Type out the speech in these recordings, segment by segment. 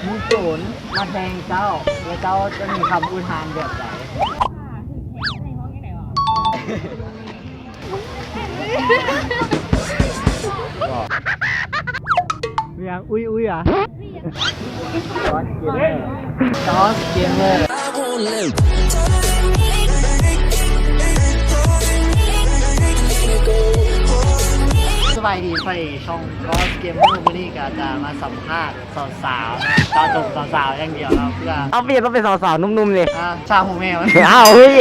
ມີໂຈນມາແທງເຈົ້າ ແລ້ວເຈົ້າຈະມີຄຳອຸທານແບບໃດ? ມີຫຍັງ? ອຸ້ຍໆ ອະ? ຕອສເກມເມີ ຕອສເກມເມີ ສະບາຍດີ ໃສ່ຊ່ອງຕອສເກມເມີ ມື້ນີ້ກະຈະມາສຳພາດ ສາວໆ ເນາະ ເຈາະຈົງສາວໆ ຢ່າງດຽວເນາະ ເພື່ອ ເອົາ ປ່ຽນມາເປັນສາວໆ ໜຸ່ມໆ ນີ້ ອ່າ ຊາວຜູ້ແມ່ ອ້າວ ເຮີ້ຍ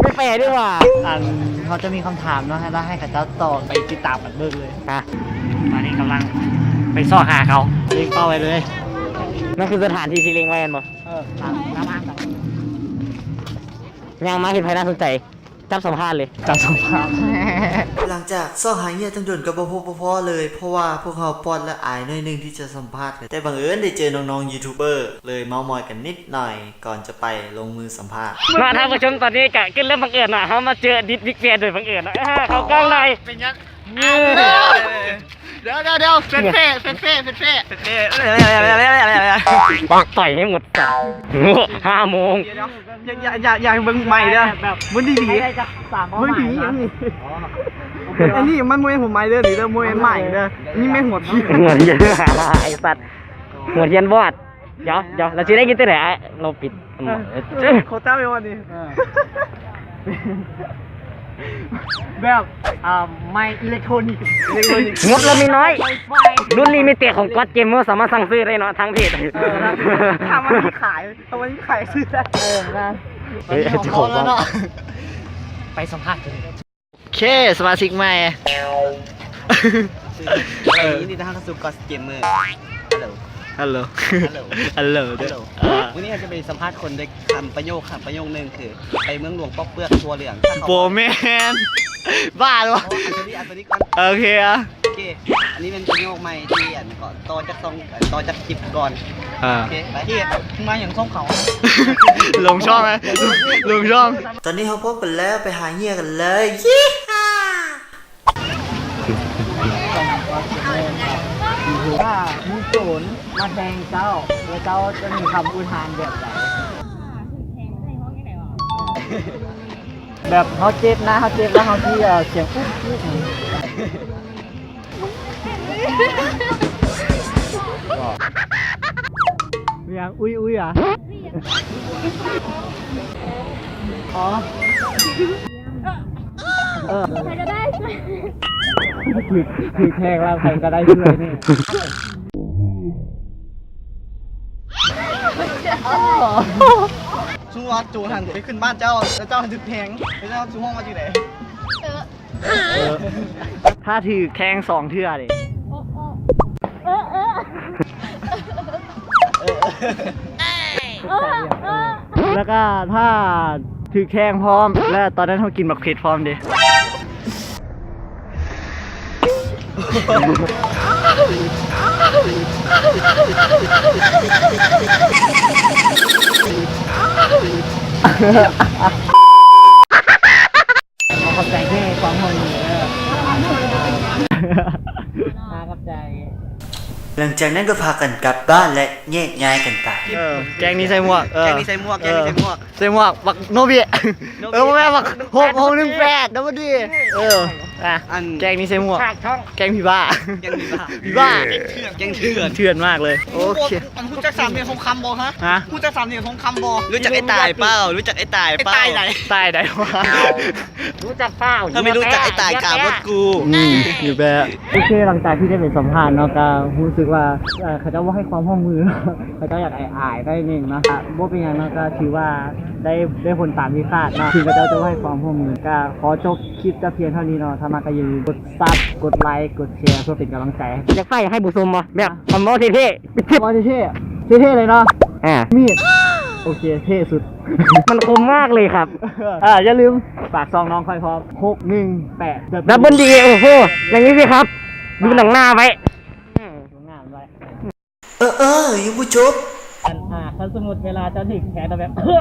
ໄປແປະດີກວ່າ ອັນ ເຮົາຈະມີຄຳຖາມເນາະ ໃຫ້ ໃຫ້ເຂົາເຈົ້າຕອບ ໄປຕິດຕາມກັນເບິ່ງເລີຍ ອ່ະ ຕອນນີ້ກຳລັງໄປຊອກຫາເຂົາ ເລັງເປົ້າໄວ້ເລີຍ ນັ້ນຄືສະຖານທີ່ທີ່ເລັງໄວ້ແມ່ນບໍ່? ເອີ ຕາມ ຕາມມາ ຍ່າງມາເຫັນໃຜໜ້າສົນໃຈ ຈັບສຳພາດເລີຍ ຈັບສຳພາດ ຫຼັງຈາກຊອກຫາເຫຍື່ອຕັ້ງດົນກໍບໍ່ພົບບໍ່ພໍ້ເລີຍ ເພາະວ່າພວກເຮົາປອດ ແລະ ອາຍໜ້ອຍໜຶ່ງທີ່ຈະສຳພາດ ແຕ່ບັງເອີນໄດ້ເຈີນ້ອງໆ ຢູທູບເບີ ເລີຍເມົາະມອຍກັນນິດໜ້ອຍ ກ່ອນຈະໄປລົງມືສຳພາດ. ມາທ່ານຜູ້ຊົມ ຕອນນີ້ກະເກີດເລື່ອງບັງເອີນເນາະ ເຮົາມາເຈີດິດວິກແຟນໂດຍບັງເອີນເນາະ ເອີ ເຂົ້າກ້ອງໜ້ອຍ ເປັນຫຍັງ? ດຽວໆໆ ແຟນເຟ ແຟນເຟ ແຟນເຟ ແຟນເຟ ຕ່ອຍໃຫ້ໝົດ ຫ້າໂມງ ຢ່າ ຢ່າ ຢ່າ ຢ່າເບິ່ງໄມ້ເດີ ແບບ ເບິ່ງດີໆ ເບິ່ງດີໆ ອັນນີ້ມັນບໍ່ແມ່ນຫົວໄມ້ເດີ ນີ້ເດີ ບໍ່ແມ່ນໄມ້ເດີ ນີ້ແມ່ນຫົວທີນ ຫົວທີນ ໄອ້ສັດ ຫົວທີນບອດ ດຽວ ດຽວ ລາວຊິໄດ້ຍິນແຕ່ໃດ ລາວປິດ ເອີ ໂຄຕ້າໄປວ່ານີ້ ເອີ ແບບ ອ່າ ໄມ້ອີເລັກໂທນິກ ອີເລັກໂທນິກ ງົບລະມີນ້ອຍ ລຸ້ນລິມິເຕັດຂອງກັອດເກມເມີ ສາມາດສັ່ງຊື້ໄດ້ເນາະ ທາງເພຈ ເອີ ທາງ ທາງມັນມີຂາຍ ເອົາໄວ້ຂາຍຊື້ໄດ້ ເອີ ນະ ເຮີ້ຍ ເຈົ້າຂອງບ້ານ ໄປສຳພາດກັນເລີຍ ໂອເຄ ສະມາຊິກໃໝ່ ເອີ ຍິນດີຕ້ອນຮັບເຂົ້າສູ່ກັອດເກມເມີ ຮັລໂຫຼ ຮັລໂຫຼ ຮັລໂຫຼ ເດີ ມື້ນີ້ເຮົາຈະໄປສຳພາດຄົນດ້ວຍຄຳປະໂຫຍກ ຄຳປະໂຫຍກໜຶ່ງຄື ໄປເມືອງຫຼວງປອກເປືອກຖົ່ວເຫຼືອງ ບໍ່ແມ່ນ ບ້າແລ້ວ ເອົາໂຕນີ້ ເອົາໂຕນີ້ກ່ອນ ໂອເຄ ອ່ະ ໂອເຄ ອັນນີ້ແມ່ນປະໂຫຍກໃໝ່ທີ່ ອັນ ກໍຕໍ່ຈາກຊ່ອງ ຕໍ່ຈາກຄລິບກ່ອນ ອ່າ ໂອເຄ ໄປ ມາຫຍັງຊ່ອງເຂົາ ລົງຊ່ອງນະ ລົງຊ່ອງ ຕອນນີ້ເຮົາພ້ອມກັນແລ້ວ ໄປຫາເຫຍື່ອກັນເລີຍ ຢີ່ຫາ ຖ້າມີໂຈນມາແທງເຈົ້າ ແລ້ວເຈົ້າຈະມີຄຳອຸທານແບບໃດ? ແບບເຮົາເຈັບນະ ເຮົາເຈັບແລ້ວເຮົາຊິ ເອີ ສຽງອຸບອຸບ ມີຫຍັງ? ອຸ້ຍໆ ອະ? ອໍ ເອີ ໃຜກໍໄດ້ຊ່ວຍ ຖືກ ຖືກແທງແລ້ວໃຜກໍໄດ້ຊ່ວຍນີ້ ສົມມຸດວ່າໂຈນຫັ້ນໄປຂຶ້ນບ້ານເຈົ້າ ແລ້ວເຈົ້າຖືກແທງ ແລ້ວເຈົ້າຊິຮ້ອງວ່າຈັ່ງໃດ? ເອີ ເອີ ຖ້າຖືກແທງສອງເທື່ອເດ? ເອີ ເອີ ເອີ ເອີ ເອີ ເອີ ແລ້ວກໍຖ້າຖືກແທງພ້ອມ ແລ້ວຕອນນັ້ນເຮົາກິນບັກເຜັດພ້ອມເດ? ຂໍຂອບໃຈເດີ ຄວາມຮ່ວມມືເດີ ຂອບໃຈ. ຫຼັງຈາກນັ້ນກໍພາກັນກັບບ້ານ ແລະ ແຍກຍ້າຍກັນໄປ. ເອີ ແກງນີ້ໃສ່ໝວກ ເອີ ແກງນີ້ໃສ່ໝວກ ເອີ ແກງນີ້ໃສ່ໝວກ ໃສ່ໝວກ ບັກໂນບິ ໂນບິ ເອີ ບໍ່ແມ່ນ ບັກ ຫົກ ຫົກໜຶ່ງແປດ ໂນບິ ເອີ ອ່ະ ອັນ ແກງນີ້ໃສ່ໝວກ ແກງຜີບ້າ ແກງຜີບ້າ ຜີບ້າ ແກງເຖື່ອນ ເຖື່ອນມາກເລີຍ ໂອເຄ ອັນຮູ້ຈັກສາມຫຼ່ຽມທອງຄຳບໍ່? ຮະ? ຮູ້ຈັກສາມຫຼ່ຽມທອງຄຳບໍ່? ຮູ້ຈັກໄອ້ຕາຍເປົ່າ? ຮູ້ຈັກໄອ້ຕາຍເປົ່າ? ຕາຍໃດ? ຕາຍໃດວະ? ຮູ້ຈັກເປົ່າ? ຖ້າໄມ່ຮູ້ຈັກໄອ້ຕາຍ ກາບລົດກູ ອືມ ຢູ່ແບບ ໂອເຄ ຫຼັງຈາກທີ່ໄດ້ໄປສຳພາດເນາະ ກໍຮູ້ສຶກວ່າ ເອີ ເຂົາເຈົ້າບໍ່ໃຫ້ຄວາມຮ່ວມມືເນາະ ເຂົາເຈົ້າຢາກອາຍໆໜ້ອຍໜຶ່ງເນາະ ກໍບໍ່ເປັນຫຍັງເນາະ ກໍຖືວ່າໄດ້ ໄດ້ຜົນຕາມທີ່ຄາດເນາະ ເຖິງເຂົາເຈົ້າຈະບໍ່ໃຫ້ຄວາມຮ່ວມມື ກໍຂໍຈົບຄລິບແຕ່ພຽງເທົ່ານີ້ເນາະ ຖ້າມັກກໍຢ່າລືມກົດຊັບ ກົດໄລ ກົດແຊ ເພື່ອເປັນກຳລັງໃຈ ຢາກໃສ່ໃຫ້ຜູ້ຊົມບໍ່? ແບບຄຳເວົ້າເທ່ໆ ເວົ້າເທ່ໆ ເທ່ໆເລີຍເນາະ ອ່າ ມີດ ໂອເຄ ເທ່ສຸດ ມັນຄົມມາກເລີຍຄັບ ອ່າ ຢ່າລືມຝາກຊ່ອງນ້ອງຂ້ອຍພ້ອມ ຫົກໜຶ່ງແປດ ດັບເບິນດີ ໂອ້ໂຫ ຢ່າງນີ້ຊິຄັບ ດູໜັງໜ້າໄວ້ ເອີໆ ຍັງບໍ່ຈົບ ອັນ ອ່າ ຄັນສົມມຸດເວລາເຈົ້າຖືກແທງແລ້ວແບບ ເອີ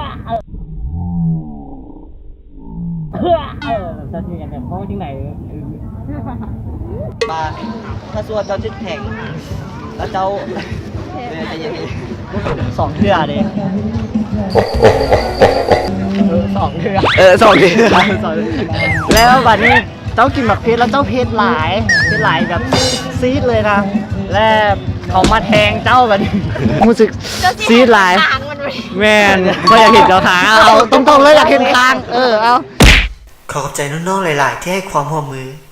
ເອີ ເຈົ້າຊິເຮັດແບບເວົ້າຈັ່ງໃດ? ວ່າ ຖ້າສົມມຸດເຈົ້າຖືກແທງ ແລ້ວເຈົ້າ ເອີ ໃຈເຢັນ ສອງເທື່ອເດ້ ເອີ ສອງເທື່ອ ເອີ ສອງເທື່ອ ສອງເທື່ອ ແລ້ວບັດນີ້ເຈົ້າກິນບັກເຜັດ ແລ້ວເຈົ້າເຜັດຫຼາຍ ເຜັດຫຼາຍແບບຊີດເລີຍນະ ແລ້ວເຂົາມາແທງເຈົ້າບັດນີ້ ຮູ້ສຶກຊີດຫຼາຍ. ແມ່ນ ບໍ່ຢາກເຫັນເຈົ້າຄາງ ເອົາຕົງໆເລີຍ ຢາກເຫັນຄາງ ເອີ ເອົາ. ຂໍຂອບໃຈນ້ອງໆຫຼາຍໆທີ່ໃຫ້ຄວາມຮ່ວມມື.